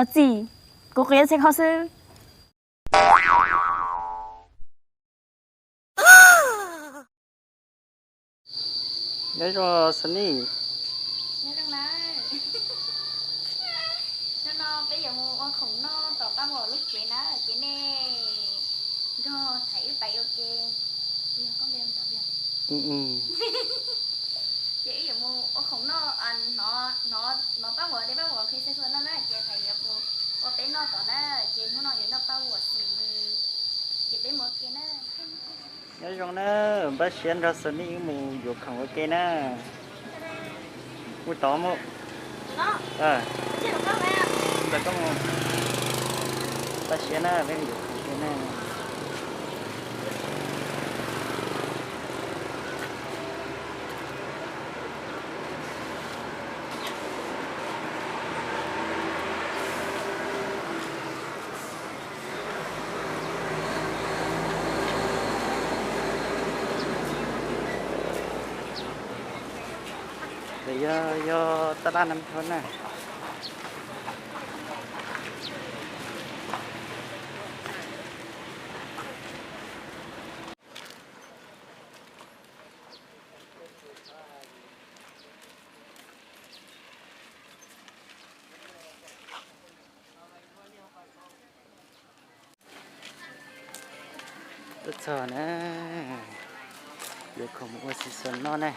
Txiv, kuv qiv txhais ko xwb. Nyob zoo Sunny. Nyob zoo na. Hnub no peb yuav mus ua khoom noj tom Paj Huam lub tsev na, ces nej nrog Thaiv wb pais ua ke. Ces wb yuav mus ua khoom noj, hnov, hnov Paj Huam tias Paj Huam qhia sexual no na, ces Thaiv yuav ua peb noj tom na, ces hnub no yuav noj Paj Huam xim mws, ces peb mus ua ke na. Nyob zoo na, npaj siab nrog Sunny wb mus yuav khoom ua ke na. Mus tod mus. Npaj siab na, peb mus yuav khoom ua ke na. Ntawm yog, yog tab laj Nam Thoj na. Tuaj txog na, yuav khoom mus ua sexual noj na.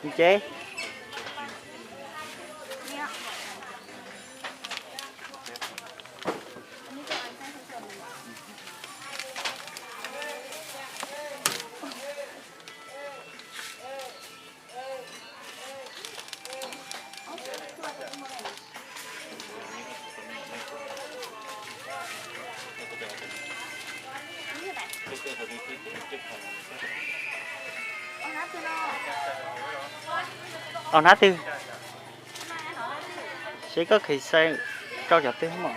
Nce. Au hnab twg? Seb koj kheev xa rau cov twg mog.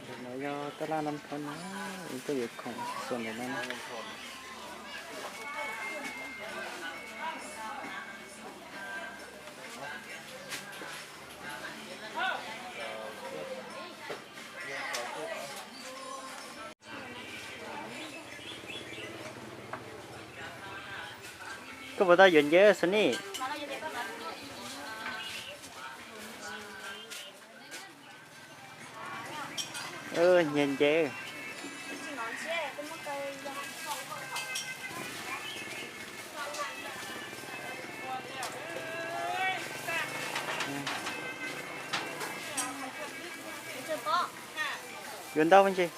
Ntawm no yog tab laj Nam Thoj na, tuaj yuav khoom sexual ntawm no na. Koj puas tau yuav nce, Sunny? Nyias nce. Yuav ntau me ntsis.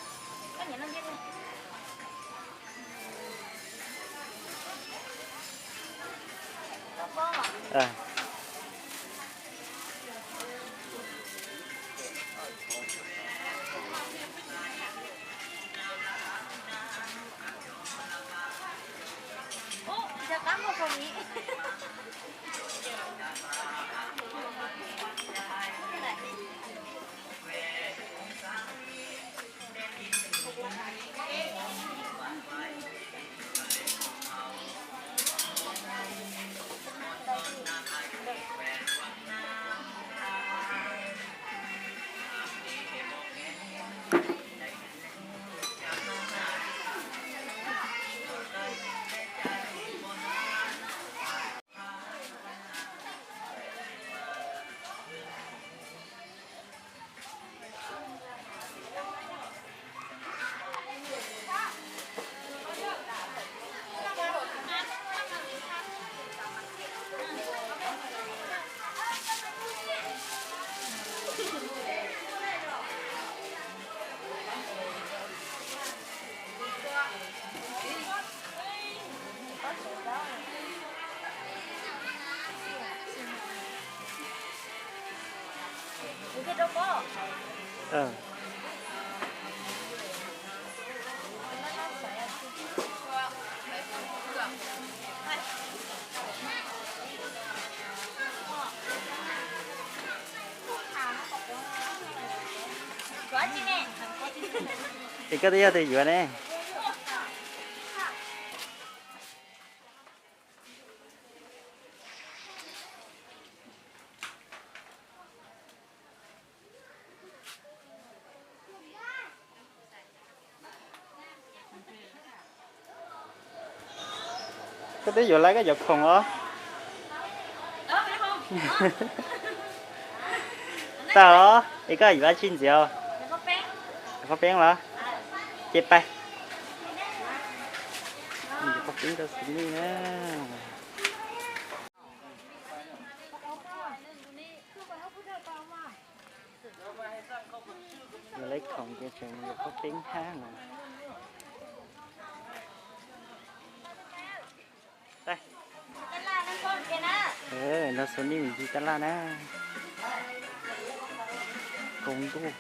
Es koj twb yog tus yuav ne. Koj twb yuav lawm koj yuav khoom os. Tau os, es koj yuav dab tsi ntxiv? Yuav pob peeb los? Ces pais. Yuav pob peeb rau Xus Nij na. Yuav lawv khoom ces tseem yuav pob peeb hab no. Nrog Xus Nij mus ncig tab laj na. Kaus ntuj.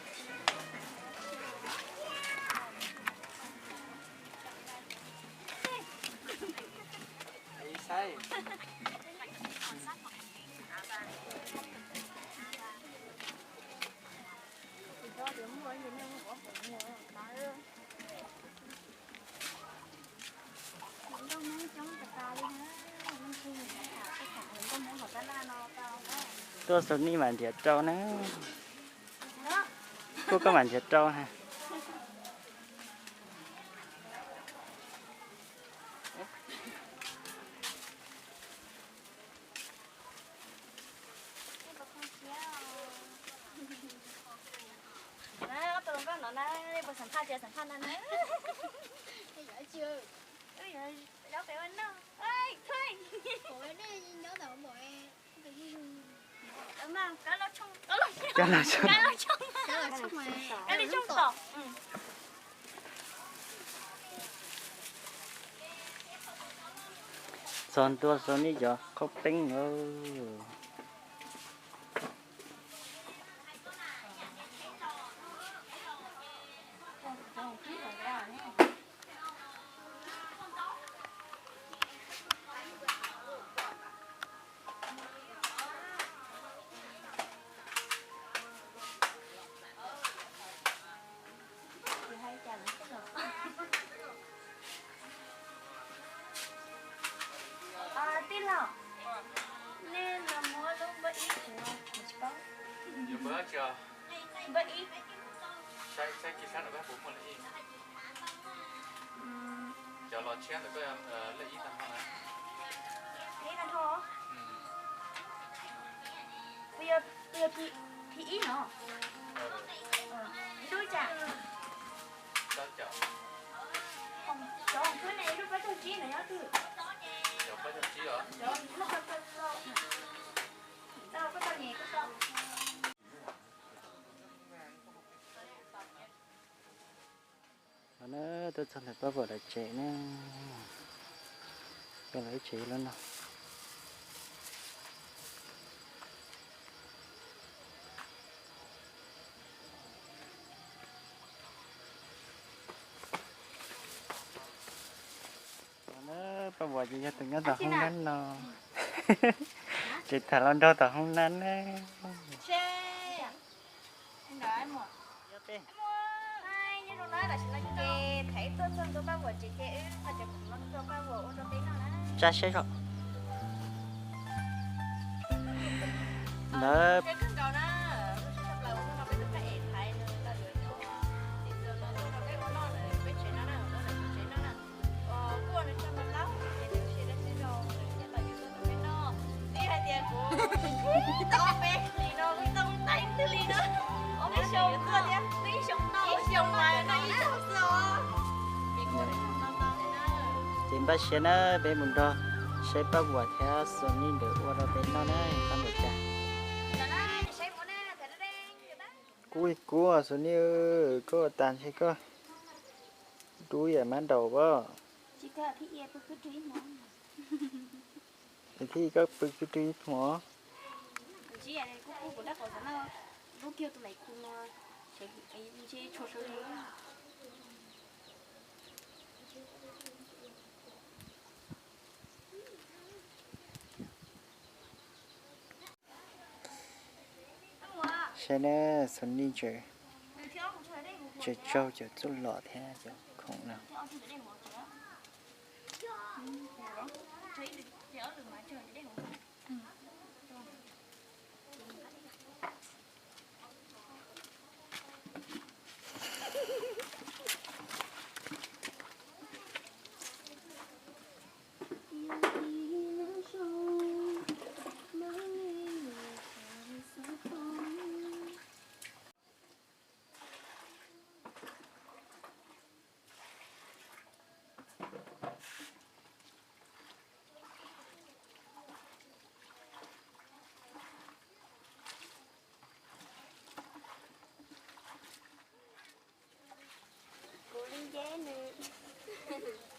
Tuaj Xus Nij mam nrhiav rau na. Kuj koj mam nrhiav rau na. Cov laus txog ntua Xus Nij cov qhaub peeb os. Tij laug, nej los muab lub npawb ib kuv, kuv tsis paub. Npawb ib. Cov los tshiab ntawm koj lej ib tag nrho na. Ib tag nrho. Kuv yog, kuv yog phim ib no. Ib lub cas? Cov khwb ne, ib lub plaub caug tsib no nyob twg? Cov plaub caug tsib os. Cov lub plaub caug, tau koj tau nyem koj tau. No na, tuaj txog ntawm Paj Vuam lawv tsev na. Yog lawv ib tsev lub no. No na, Paj Vuam ces yog tus nyob tom hoob nab no. Tseem tham hluas nraug tom hoob nab na. Tsa siab zog. Ntawd Ces npaj siab na, peb mus nrog saib Paj Vuam thiab Xus Nij nkawd ua rau peb noj na, Paj Vuam cas. Kub kub Xus Nij, koj ua tas ntshe koj dub yam mab nraum as. Thiab koj pw kwv rwg ib hmo. Saib na, Xus Nij tseem Tsaug tsaug cov txuj lom thiab cov khoom no.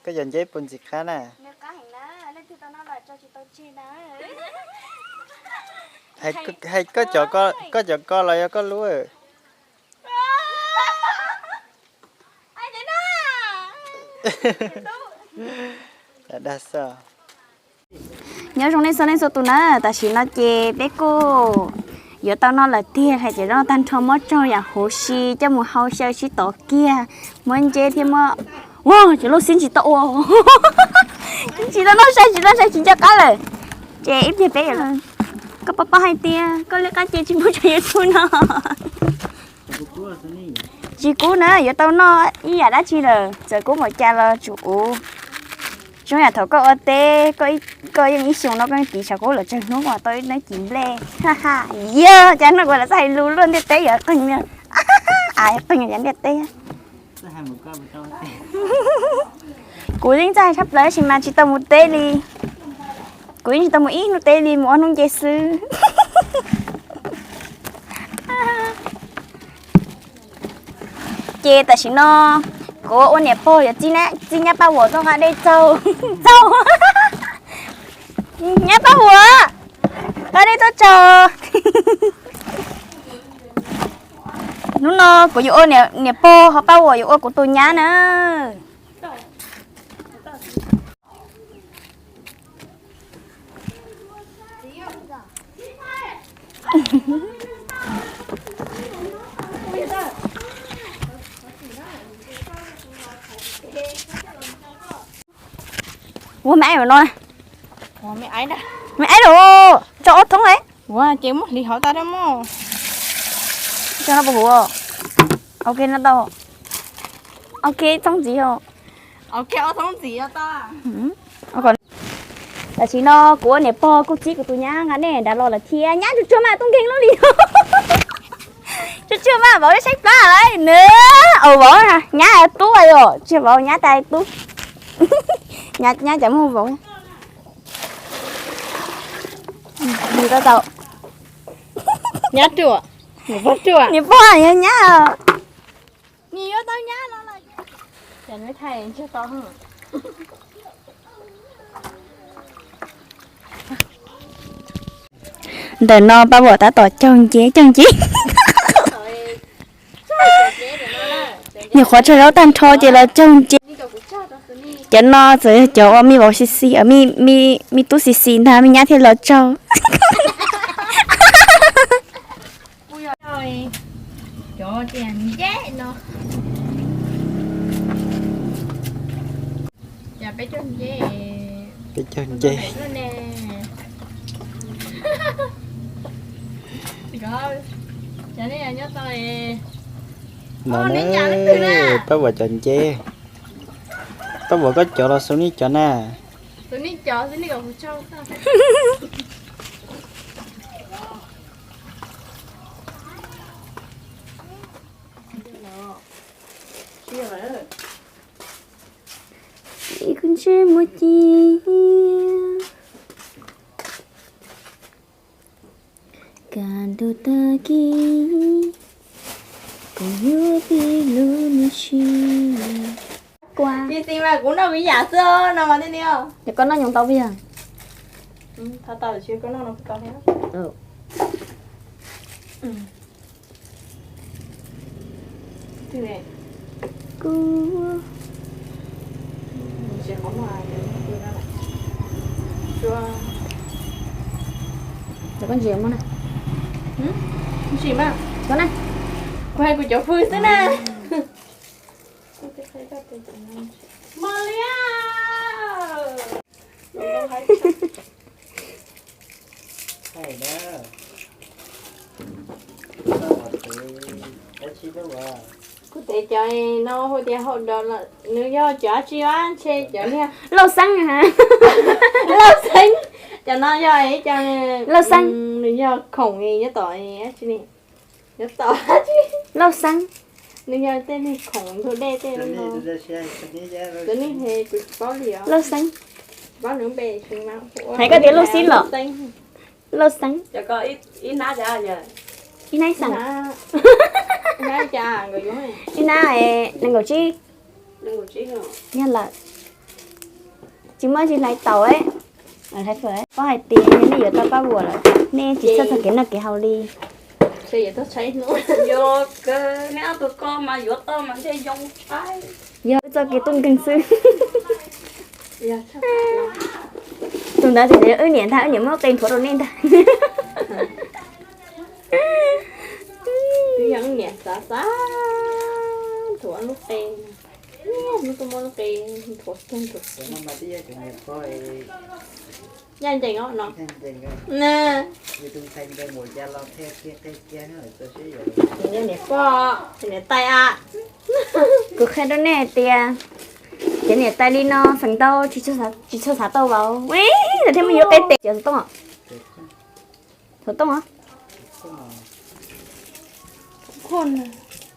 Koj cov nceb puas ntxim qab na? Hais koj cov ko los yog koj lub? Dag xwb. Nyob zoo nej txhua leej txhua tus na, tam sim no ces peb kuj yuav tau noj lawm tiag, hais tias noj tag nrho muab tsaug yam huv si coj mus hau xyaw sib tov kiag, muab nceb thiab muab, ua cov lub xib ntsis tau ua, tsis tau noj sai, tsis tau sai tsis nco qab lawm. Ces ib pliag peb yuav, koj pab pab hais tias koj li qab ces tsis pub tso YouTube no. Tsis kub na, yuav tau noj ib yam dab tsi lawm, txawm kub npaum cas los tsum uv. Zoo yam thaum koj ua teb, koj yeej ib xyoos no koj yeej tiv tshav kub los tsawg hnub mas tau ib nab cim nplej. Yog cas no kuv lam txawj hais lus luaj ntiaj teb yuav qeeg, qeeg cov ntiaj teb. Kuv yeej txawj hais tshaj plaws tab sis mas tsis tau mus teb li. Kuv yeej tsis tau mus ib hnub teb li, mus ob hnub nce xwb. Ces tam sim no kuv ua niam pog yuav txib nyab Paj Huam tuaj nqa dej tsaug. Tsaug, nyab Paj Huam, nqa dej tuaj tsaug. Hnub no kuv yuav ua niam pog ho Paj Huam yuav ua kuv tus nyab na. Ua me aib no, me aib los tso ob thoob. Ua ces muab hliv hauv tau mog. Tso no puas huv? Ok no tau. Ok thoob ntxiv. Tam sim no kuv ua niam pog kuj txib kuv tus nyab nqa dej nrad los lawm thiab. Nyab tsuag tsuag mas tub nkeeg lub li. Tsuag tsuag mas vauv saib plab lawm nab. Au vauv, nyab tub yom, tsis vauv nyab tas tub. Nyab cas muaj vauv. Tau tau. Nyab ruam, niam pog ruam, niam pog yog nyab. Nws yuav tau nyab no los. Ntawm no Paj Huam tab tom caug nceb caug nceb. Nyuam qhuav tsaug zaub tag nrho ces los caug nceb. Cov no txawm yog cov uas me vauv xis xis, me tub xis xis ntag, me nyab thiaj los tsaug. Cov nceb no. Peb caug nceb. No na, Paj Huam cov nceb. Paj Huam koj cov los xub nij cov na. Ib khub ntsej muag ci, kaj ntug tag kis, kuv yuav pib lub neej sib. Kuv noj ib yam xwb no mas thiaj li. Ces koj noj nyoos tau puas yog? Kuv Cov koj ntsis muab na. Ntsis mas. Koj na. Kuv hais kuv cov fwj xwb na. Kuv tes cov no hu tias hau dog lawm, nws yog cov dab tsi a, ntshe cov niag lauj xeeb, lauj xeeb, cov no yog ib co lauj xeeb, nws yog khoom nyob tom dab tsi ne, nyob tom lauj xeeb, nws yog tej niag khoom ntug dej tej no. Cov niag he kuv tsis paub li os. Lauj xeeb, tsis paub nws lub npe. Hais koj tias lauj xeeb los? Lauj xeeb. Ib hnab xeeb, ib hnab nees nkaum tsib. Yog lawm. Tsis muaj tsis hlais taus, hlais fawm. Paub hais tias nej yuav tau pab vuas lawm, nej tsis txhawj txog kev noj kev haus li. Yog wb txoj kev tuaj nkeeg xwb. Tus ntawd tias wb niam ntag, wb niam muab lub qe nthuav rau nej ntag. Wb yog niam xav xav nthuav lub qe, hnub tuaj muab lub qe nthuav kiag nthuav kiag. Yaj ncees os no. Niam pog, niam tais a. Kuv qhia rau nej hais tias cov niam tais li no feem ntau tsis txhob xav tau vauv. Ua, lawv thiaj muaj yuav qe tes cov xov tooj. Xov tooj os.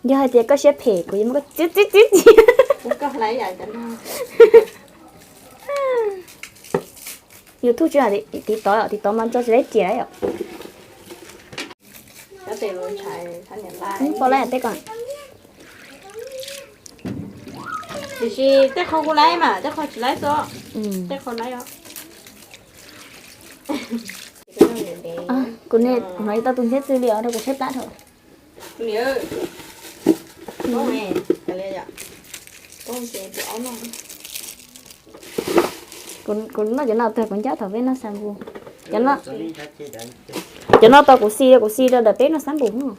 Yog hais tias koj siab phem kuv yuav muab koj txiav txiav txiav txiav. YouTube tsis tiv tov, tiv tov mas tso tsis laib riam yom. Pom lawm tej ko. Tiam sis tej qho kuv laib mas tej qho tsis laib xwb. Tej qho laib os. Kuv niam hnov tau tus ntxhiab txwv li os, rau kuv tshaib plab dhau. Kuv noj cov no tag kuv ncaj thaum peb noj xav npus. Cov no tau kuv xi, kuv xi rau ntawm peb noj xav npus.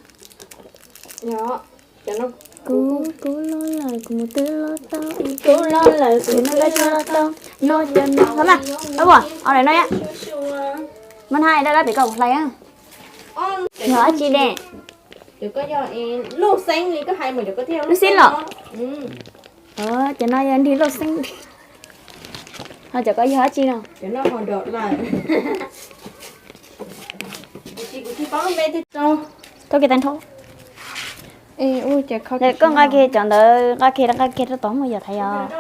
Kuv, kuv los lawm, kuv mus twg los tau, kuv los lawm, kuv los tau, no cov no. Tau mas, tau mas, o no. Muab hais dab dab pem koj kuv hlais. Yog dab tsi ne? Lub xeeb los? Cov no yog nrig lauj xeeb. Ho cov ko yog dab tsi no? Thauj kiag tag nrho. Koj nqa kiag cov ntawd, nqa kiag, nqa kiag rau tod mus yom Thaiv os.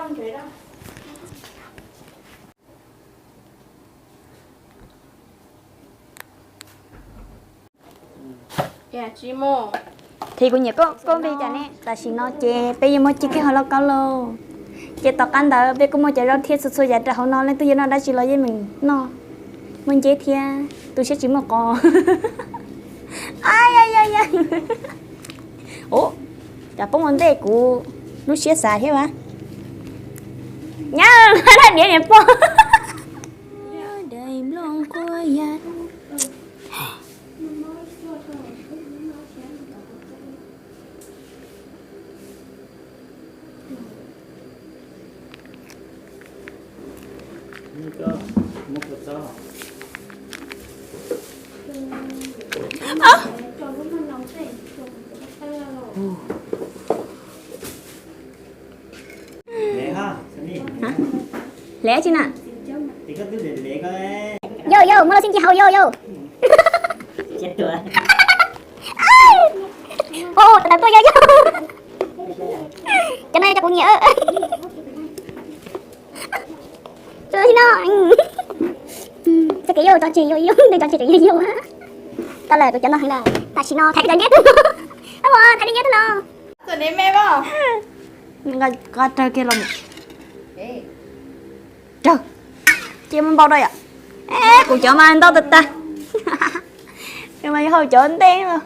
Thaiv, kuv nyiam koj npe cas ne? Tam sim no ces peb yuav muab cia kiag hauv lauj kaub lauj. Ces tom qab ntawd peb kuj muaj cov zaub thiab txhua txhua yam rau hauv no, leej twg yuav noj dab tsi los yeej meem noj. Muaj nceb thiab, tu siab tsis muaj qos. Ua cas poob ua ntej kuv lub siab xav thiab as. Nyab, dab niam niam pog. Hle tsi na? Yau yau, muab lauj xeeb ci hau yau yau. Ua, tas tas tuaj yau yau. Cov no cov kuv nyiam. Txoj kev yau tso tseg yau yau, tso tseg yau yau. Tau lawm, kuv cov no heev lawm. Tam sim no Thaiv cov nceb twg no. Thaiv cov nceb twg no. Nqa rawg kiag los. Rawg. Cia muab npau rau yom. Kuv cov mas ntau tag tag. Mas yuav haus cov ntej los.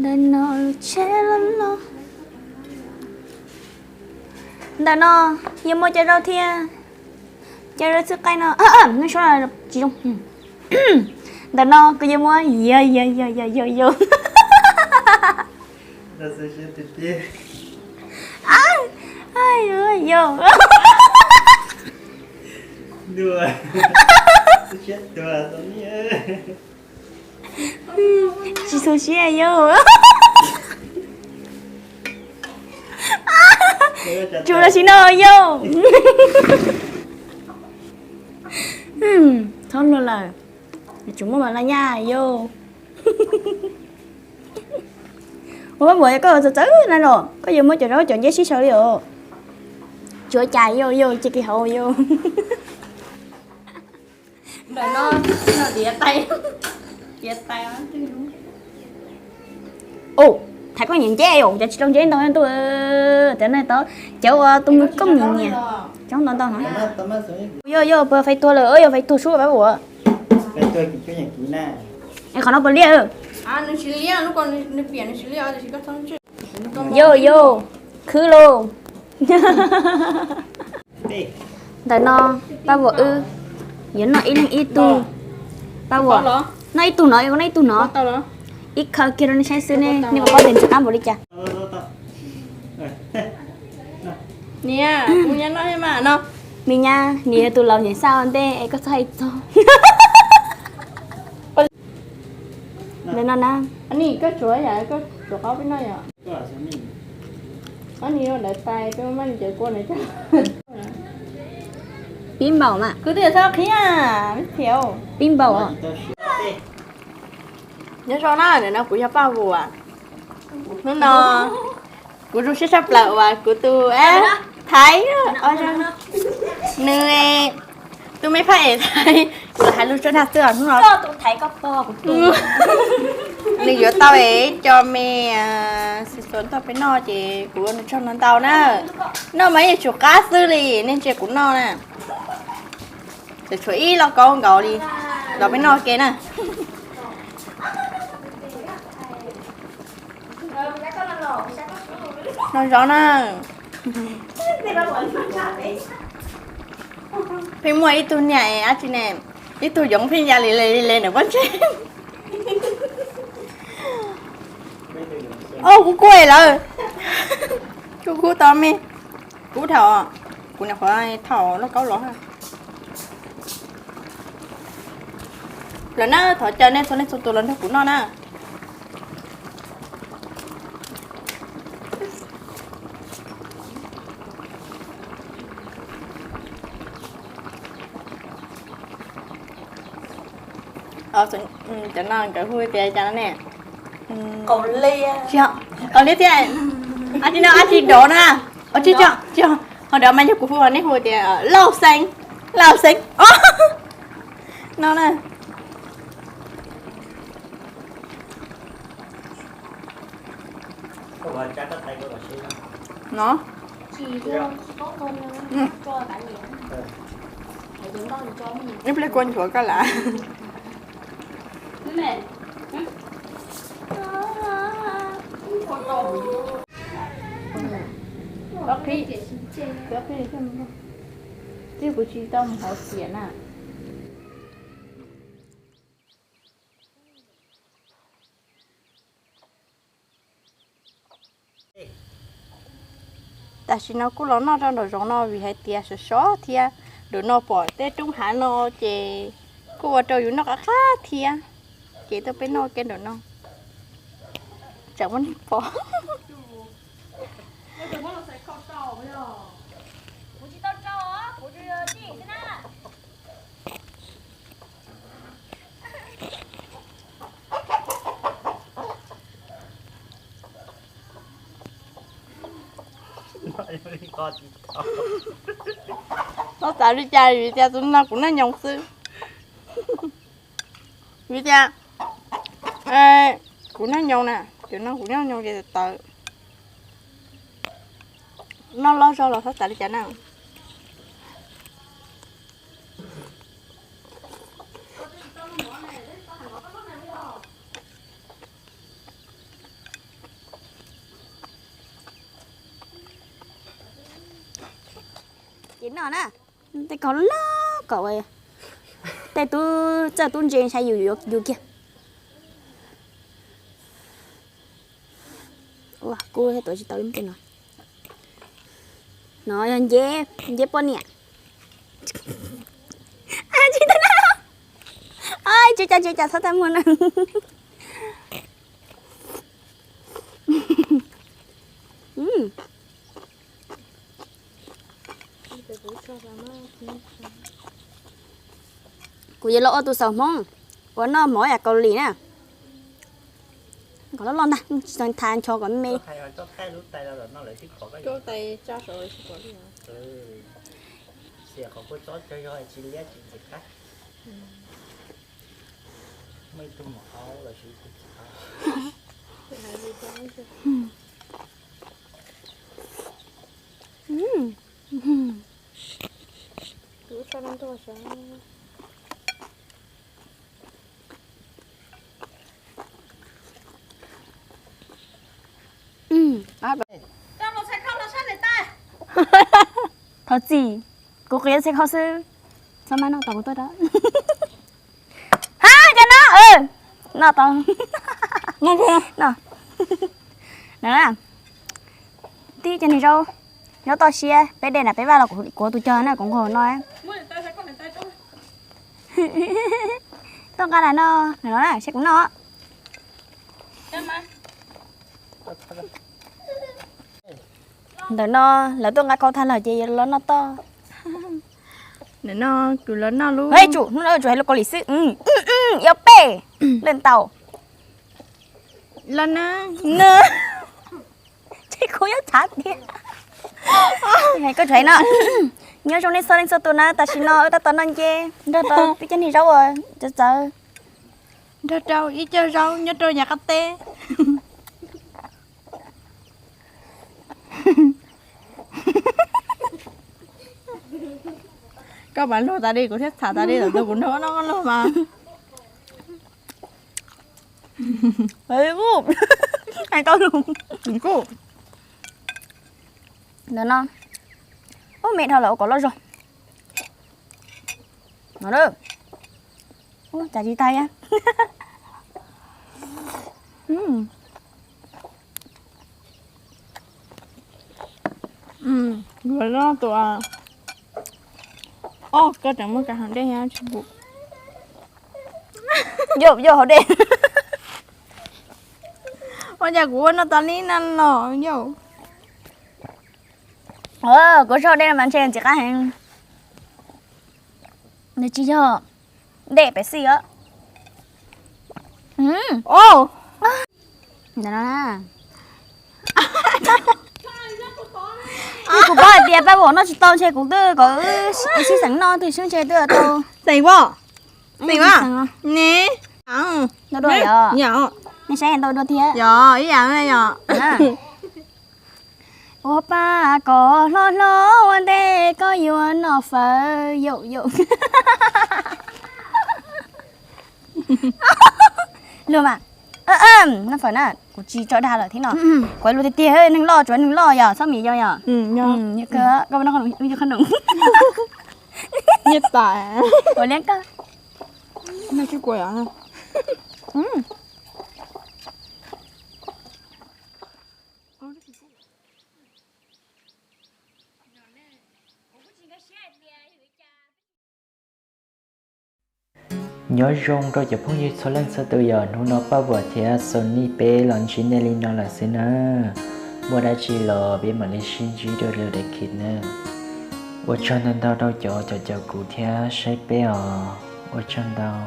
Ntawm no lub tsheb loj loj. Ntawm no yuav muaj cov rau thiab. Cov rau txhwb qaij no, nej suab tsis zoo. Ntawm no kuv yuav muab yau yau yau yau yau yau. Yau, yau, yau. Dua. Siab dua tau ni. Tsis txhob siab yau. Tsuas los sis no yau. Txhob luag lawm. Tsuas muaj mas no nyaj yau. Ua Paj Vuam, koj txawv txawv na los koj yuav muab cov zaub cov nceb sib sau li os. Tsuav cas yau, yau cia kiag hauv yau. Ntawm no, no tiav tais, tiav tais. Ua, thaiv koj niam nceb os, cas tsis tau nceb ntau ntuj. Tias no tau cov ua tus mus koj niam niam, cov ntau ntau no. Yau, yau puas fais tuag lawm, yau fais tuag sub Paj Vuam. Es qhov no puas liaj? Yau, yau, khwv lauj. Ntawm no Paj Vuam wb yuav noj ib leeg ib tug. Paj Vuam, noj ib tug no, noj ib tug no. Ib khaw kiag rau nej saib xwb ne, nej puas paub tias ntsw qab npaum li cas? Niam, kuv nyob no mas no. Me nyab, nws yog tus laus niam xaj ua ntej es koj txhob hais txog. Ntawm no na. Koj tsuav yam, koj tsuav qaub peb noj yom. Ob nig ua ntawd tais peb maj cov kua na. Pib npaum mas. Kuv twb txhob qhia, pib npaum. Nyob zoo na, ntawm no kuv yog Paj Vuam. Hnub no kuv zoo siab tshaj plaws uas kuv tus thaiv, nws tus me phaj es thaiv, kuv los hais lus tso dag xwb os hnub no. Nws yuav tau es cov me xis xuas tuaj peb noj ces kuv ua nws tsaug ntau ntau na. Noj mas yeej tsum qab xwb li, nej ntsia kuv noj na. Tseem tshuav ib lauj kaub nkaus li, los peb noj ke na. No zov na. Pheej muaj ib tug niam es dab tsi ne, ib tug yoov pheej ya li le li le ntawm pob ntseg. Au, kub kub lawm. Kub kub tau me. Kub dhau, kuv nyuam qhuav thau lauj kaub los. Lawm na, thov caw nej txhua leej txhua tus los nrog kuv noj na. Cov no nkawd hu tias cas no ne? Qaum liab thiab. Ab tsi no ab tsi dov na. Tsis tsis, ho dov mas yog kuv hu, nej hu tias lauj xeeb, lauj xeeb no na. No. Ib pliag kua ntxhuav koj lawm. Twb kuv tsis tau mus hauv tiam na. Tam sim no kuj los noj rau nraum zoov no vim hais tias sov sov thiab, nraum no pom tej roob hav no ces kuj ua rau yus noj qab qab thiab. Ces tuaj peb noj kiag nraum no, tsam muaj neeg pom. Txhob xav li cas vim tias tus no kuv noj nyoos xwb. Vim tias kuv noj nyoos na, cov no kuv noj nyoos ces tawv. Noj loj zog los txhob xav li cas na. Ces noj na, tej ko loj kom tej tub txawj tub ntse ntshai yus yuav yus kiag. Ua kub thiab tuav tsis tau li tej no. No yog nceb, nceb poj niam. Ib caj ntsis cas txhob tag muag na. Kuv yuav los ua tus xaus Hmoob uas noj mov yam Kaus Lim na. Kom loj loj ntag, tsis tau tha ncho kom me. Thov txim, kuv qiv txhais khau xwb. Txhob mab noj tos kuv tuaj da. Ha, cov no, noj tau. Tib cov niag zaub, zaub toj siab, peb de na peb vaj los kuv kuv tus cog na kuv nqug no. Toj nqa las no, no na, seb kuv noj. Ntawm no lawv tuaj nqa khau tag lawm ces yuav los noj toj. Ntawm no kuv los noj lub. Tsum hnub no tsum hais lus Kaus Lim xwb. Yog peb leej tau. Los na. Ces kuv yuav txhav tiag. Koj tsuas hais no. Nyob zoo nej txhua leej txhua tus na, tam sim no wb tab tom noj nce nrog rau peb cov niag zaub uas txawv txawv. Nrog rau ib co zaub nyob rau yav qab teb. Koj mas luag tas li kuv thiaj txhav tas li, tam tus kuv nrog koj noj koj luag mas. Hais tau lus. Ntawm no, ub, me dhau lawm ua kom loj zog. No, ub, cas tsis tag thiab. Ua no tus, o, koj tseem muaj kav hauv dej thiab tsis pum. Yauj, yauj hauv dej. Ua cas kuv ua no tas li na los yauj. Kuv tso hauv dej no mas ntshe ntxim qab heev. Nws tsis yog dej pem xij os. Kuv paub hais tias paj vuam noj tsis tau ntshe kuv twb kom wb sib xeem noj twg xwb ntshe twb tau. Xeem, xeem, ne, ntau dua yom. Nej saib ntau dua thiab. Yog ib yam yom. Ua pa kom hlob hlob ua ntej koj yuav noj fawm yauj yauj. Luag mas, noj fawm na, kuv tsis tso dag lawm thiab no. Kuv luag tiag tiag, neeg loj tsuav neeg loj yom, txhob mim yog yom. Koj noj qhov noom. Ua liab koj. Nyob zoo rau cov phooj ywg txhua leej txhua tus, yog hnub no Paj Vuam thiab Sony peb los ntsib nej li no lawm xwb na. Muaj dab tsi los peb mam li sib ntsib dua lwm daim clip na. Ua tsaug ntau ntau rau cov caum caum kuv thiab saib peb os. Ua tsaug ntau.